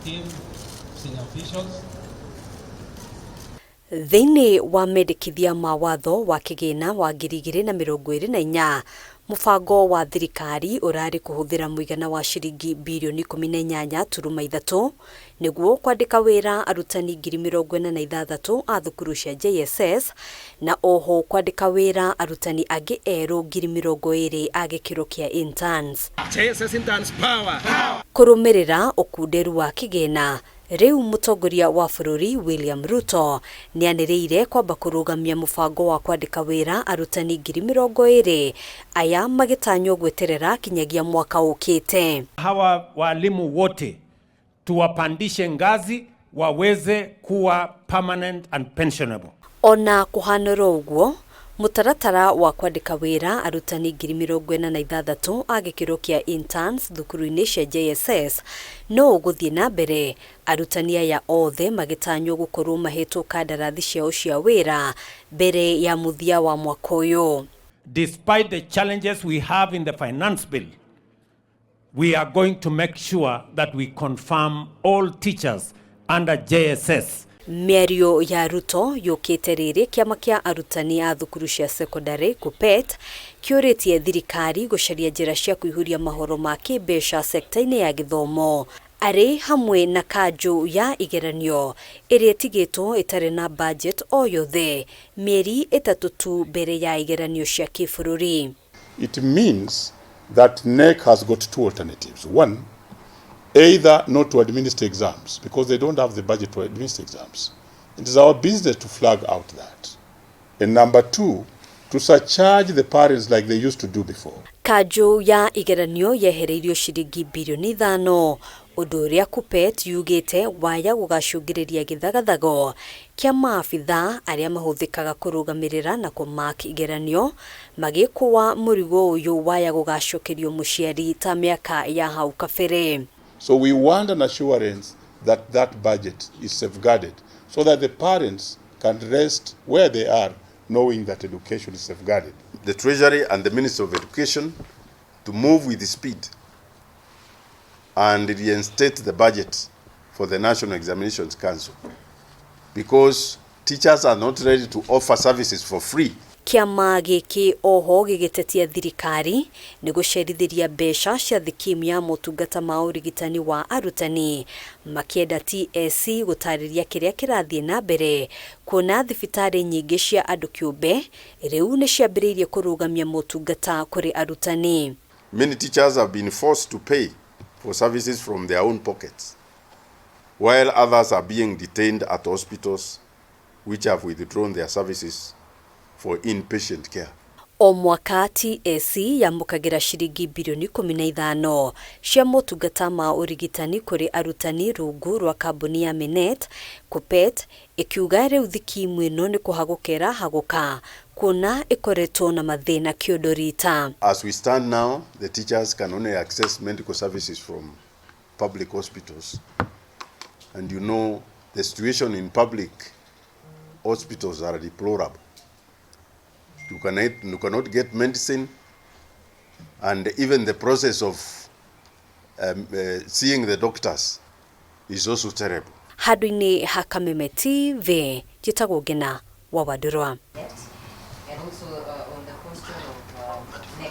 Team, senior officials. Thĩinĩ wa mendekithia ma watho wa kĩgĩna wa 2024, mũbango wa thirikari ũrarĩ kũhũthĩra mũigana wa ciringi birioni 18.3 nĩguo kwandĩka wĩra arutani 46,000 a thukuru cia JSS na oho kwandĩka wĩra arutani angĩ erũ 20,000 a gĩkĩro kĩa interns. JSS interns power. Kũrũmĩrĩra ũkunderu wa kĩgĩna, rĩu mũtongoria wa bũrũri William Ruto nĩanĩrĩire kwamba kũrũgamia mũbango wa kwandĩka wĩra arutani 20,000 aya magĩtanywo gweterera kinyagia mwaka ũkĩte. Hawa walimu wote tuwapandishe ngazi waweze kuwa permanent and pensionable. Ona kũhanĩra ũguo, mũtaratara wa kwandĩka wĩra arutani 46,000 a gĩkĩro kĩa interns thukuru-inĩ cia JSS no ũgũthiĩ na mbere, arutani aya othe magĩtanywo gũkorwo mahetwo kandarathi ciao cia wĩra mbere ya mũthia wa mwaka ũyũ. Despite the challenges we have in the finance bill, we are going to make sure that we confirm all teachers under JSS. Mĩario ya Ruto yũkĩte rĩrĩ kĩama kĩa arutani a thukuru cia sekondarĩ KUPPET kĩũrĩtie thirikari gũcaria njĩra cia kũihũria mahoro ma kĩmbeca sekta-inĩ ya gĩthomo arĩ hamwe na kanjũ ya igeranio ĩrĩa ĩtigĩtwo ĩtarĩ na budget o yothe mĩeri 3 tu mbere ya igeranio cia kĩbũrũri. It means that KNEC has got two alternatives. One, either not to administer exams because they don't have the budget to administer exams. It is our business to flag out that. And number two, to surcharge the parents like they used to do before. Kanjũ ya igeranio yehereirio ciringi birioni 5, ũndũ ũrĩa KUPPET yugĩte waya gũgacũngĩrĩria gĩthagathago kĩa maabitha arĩa mahũthĩkaga kũrũgamĩrĩra na kũmark igeranio magĩkũa mũrigo ũyũ waya gũgacokerio mũciari ta mĩaka ya hau kabere. So we want an assurance that that budget is safeguarded so that the parents can rest where they are knowing that education is safeguarded. The Treasury and the Ministry of Education to move with speed and reinstate the budget for the National Examinations Council, because teachers are not ready to offer services for free. Kĩama gĩkĩ oho gĩgĩtetia thirikari nĩ gũcerithĩria mbeca cia thikimu ya motungata ma ũrigitani wa arutani, makĩenda TSC gũtarĩria kĩrĩa kĩrathiĩ na mbere kuona thibitarĩ nyingĩ cia andũ kĩũmbe rĩu nĩ ciambĩrĩirie kũrũgamia motungata kũrĩ arutani. Many teachers have been forced to pay for services from their own pockets, while others are being detained at hospitals which have withdrawn their services for inpatient care. O mwaka TSC yamũkagĩra ciringi birioni 15 cia motungata ma ũrigitani kũrĩ arutani rungu rwa kambuni ya Minet. KUPPET ĩkiuga rĩu thikimu ĩno nĩ kũhagũka ĩrahagũka kuona ĩkoretwo na mathĩna kĩondo rita. As we stand now, the teachers can only access medical services from public hospitals. And you know, the situation in public hospitals are deplorable. You cannot get medicine, and even the process of seeing the doctors is also terrible. Handũ-inĩ ha Kameme TV, njĩtagwo Ngina wa Wandũrwa.